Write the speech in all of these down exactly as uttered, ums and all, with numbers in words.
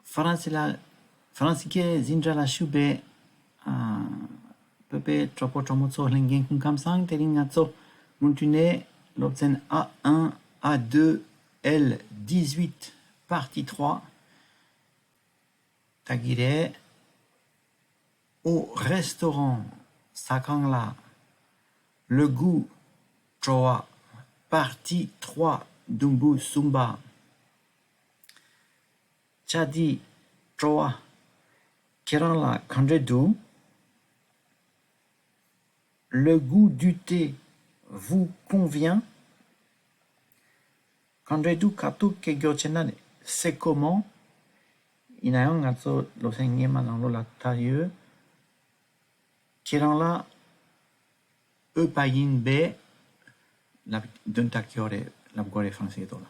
ཧྥ་རན་སི་ལ། ཧྥ་རན་སི་སྐད་འཛིན་གྲྭ་ལ་ཞུགས་པའི་ཨ་བོད་པའི་གྲོགས་པོ་གྲོགས་མོ་ཚོ་ལྷན་རྒྱས་སྐུ་ཁམས་བཟང་། དེ་རིང་ང་ཚོ་མུ་མཐུད་ནས་སློབ་ཚན A un, A deux, L dix-huit, partie trois ལྟ་གི་རེད། Au restaurant, ཟ་ཁང་ལ། Le goût, བྲོ་བ། Partie trois, དུམ་བུ་གསུམ་པ། ཆ་དེ་བྲོ་བ་ཁྱེད་རང་ལ་ག་འདྲ་འདུག Le goût du thé vous convient? ག་འདྲ་འདུག་ག་ཐུག་སྐད་སྒྱུར་བྱས་ན་c'est comment? ཡིན་ན་ཡང་ང་ཚོ་སློབ་ཚན་སྔོན་མ་ནང་ལོགས་ལ་ལྟ་ཡོད། ཁྱེད་རང་ལ་འོས་པ་ཡིན་པས་ལབ་དོན་དག་ཡོད་རེད། ལབ་དགོས་རེད་ཧྥ་རན་སིའི་ཐོག་ལ།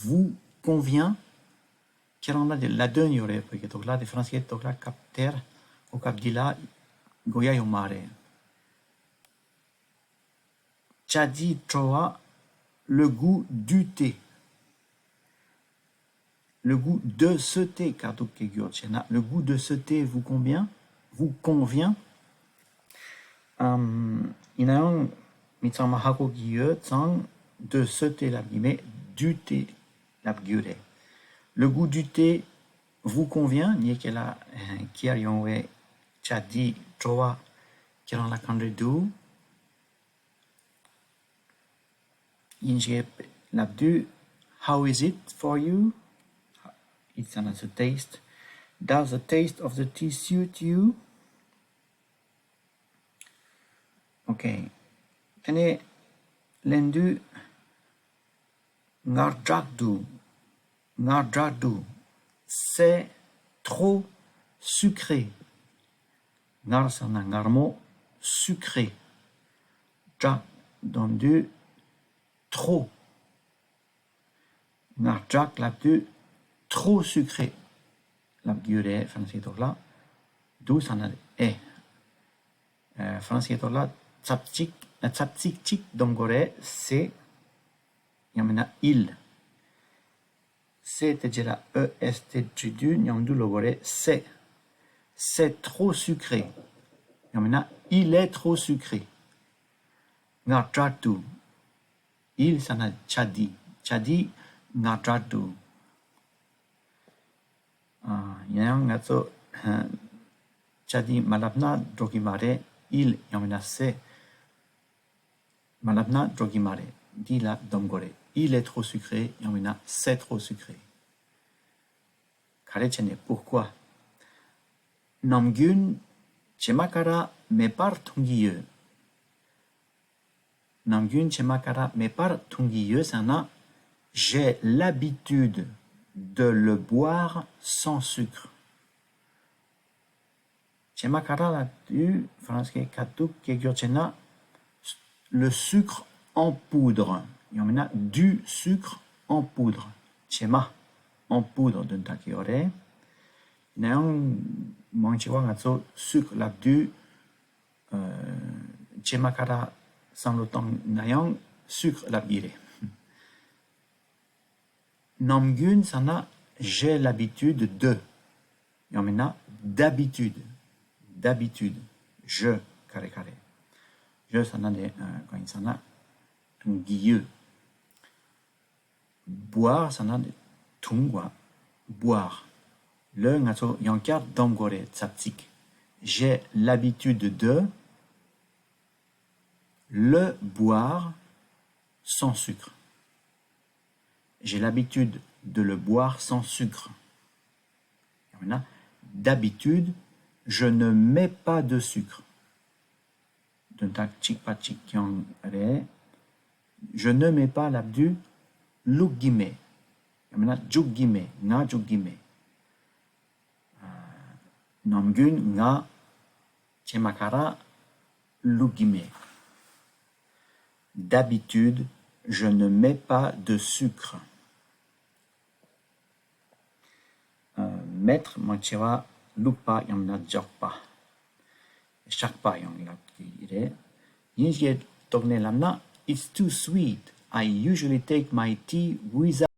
Vous convient. ཁྱེད་རང་ལ་དེ་ལ་དོན་ཡོད་རེད། བོད་སྐད་ཐོག་ལ་དེ་ཧྥ་རན་སིའི་ཐོག་ལ་སྐབས་དེར་གོ་སྐབས་འདི་ལ་དགོས་ཡ་ཡོད་མ་རེད། ཆ་དེ་བྲོ་བ། Le goût du thé. Le goût de ce thé ག་ཐུག་སྐད་སྒྱུར་བྱས་ན། Le goût de ce thé vous convient? Vous convient? ཨམ། ཡིན་ན་ཡང་མི་ཚང་མ་ཧ་གོ་གི་ཡོད་ཙང་de ce thé ལབ་ཀྱི་མེད། du thé ལབ་རྒྱུ་རེད། Le goût du thé vous convient? ངའི་སྐད་ལ་ཁྱེར་ཡོང་བའི་ཆ་དེ་བྲོ་བ་ཁྱེད་རང་ལ་ག་འདྲ་འདུག་ཡིན་ཞེས་ལབ་དུས། How is it for you? It's another taste. Does the taste of the tea suit you? Okay. དེ་ནས་ལན་དུས། ངར་དྲག་འདུག་ངར་དྲག་འདུག C'est trop sucré. ངར་ཟེར་ན་མངར་མོ། Sucré. དྲག་འདོན་དུས། Trop. ངར་དྲག་ལབ་དུས། Trop sucré ལབ་རྒྱུ་རེད་ཧྥ་རན་སིའི་ཐོག་ལ། འདུག་ཟེར་ན་ཨེ། ཧྥ་རན་སིའི་ཐོག་ལ་ཚབ་ཅིག་ཚབ་ཚིག་ཅིག་སྡོམ་དགོས་རེད། C'est. ཡང་མིན་ན་il. C'est དེ་རྗེས་ལ་E S T བྲིས་དུས་མཉམ་དུ་ལབ་དགོས་རེད། C'est. C'est trop sucré. ཡང་མིན་ན་il est trop sucré. ངར་དྲག་འདུག il ཟེར་ན་ཆ་དེ། ཆ་དེ་ངར་དྲག་འདུག་ཨ། ཡིན་ཡང་ང་ཚོ་ཆ་དེ་མ་ལབ་ན་འགྲོ་གི་མ་རེད། il ཡང་མིན་ན་c'est མ་ལབ་ན་འགྲོ་གི་མ་རེད། འདི་ལ་སྡོམ་དགོས་རེད། Il est trop sucré ཡང་མིན་ན་C'est trop sucré. ག་རེ་བྱས་ནས། Pourquoi? ནམ་རྒྱུན་བྱེ་མ་ཀ་ར་མེད་པར་འཐུང་གི་ཡོད། ནམ་རྒྱུན་བྱེ་མ་ཀ་ར་མེད་པར་འཐུང་གི་ཡོད་ཟེར་ན། J'ai l'habitude de le boire sans sucre. བྱེ་མ་ཀ་ར་ལབ་དུས་ཧྥ་རན་སི་སྐད་ཁ་ཐུག་སྐད་སྒྱུར་བྱས་ན། Le sucre en poudre ཡང་མིན་ན་du sucre en poudre. བྱེ་མ་en poudre དོན་དག་ཡོད་རེད། ཡིན་ན་ཡང་མང་ཆེ་བ་ང་ཚོ་sucre ལབ་དུས། ཨ། བྱེ་མ་ཀ་ར་བསམ་བློ་བཏང་ན་ཡང་sucre ལབ་ཀྱི་རེད། ནམ་རྒྱུན་ཟེར་ན། J'ai l'habitude de. ཡང་མིན་ན་d'habitude. D'habitude. Je ག་རེ་ག་རེ། Je ཟེར་ན་དེ་གང་ཡིན་ཟེར་ན་འཐུང་གི་ཡོད། Boire ཟེར་ན་འཐུང་བ། Boire. Le ང་ཚོ་ཡང་བསྐྱར་སྡོམ་དགོས་རེད། ཚབ་ཚིག J'ai l'habitude de le boire sans sucre. J'ai l'habitude de le boire sans sucre. ཡང་ན། D'habitude, je ne mets pas de sucre. དོན་དག་གཅིག་པ་གཅིག་རྐྱང་རེད། Je ne mets pas ལབ་དུས་བླུག་གི་མེད། ཡང་མིན་ན་འཇུག་གི་མེད། ང་འཇུག་གི་མེད། ནམ་རྒྱུན་ང་བྱེ་མ་ཀ་ར་བླུག་གི་མེད། D'habitude, je ne mets pas de sucre. Mettre མང་ཆེ་བ་བླུག་པ་ཡང་ན་འཇོག་པ། བཞག་པ་ཡང་ལབ་ཀྱི་རེད། དབྱིན་ཇིའི་ཐོག་ནས་ལབ་ན། It's too sweet. I usually take my tea without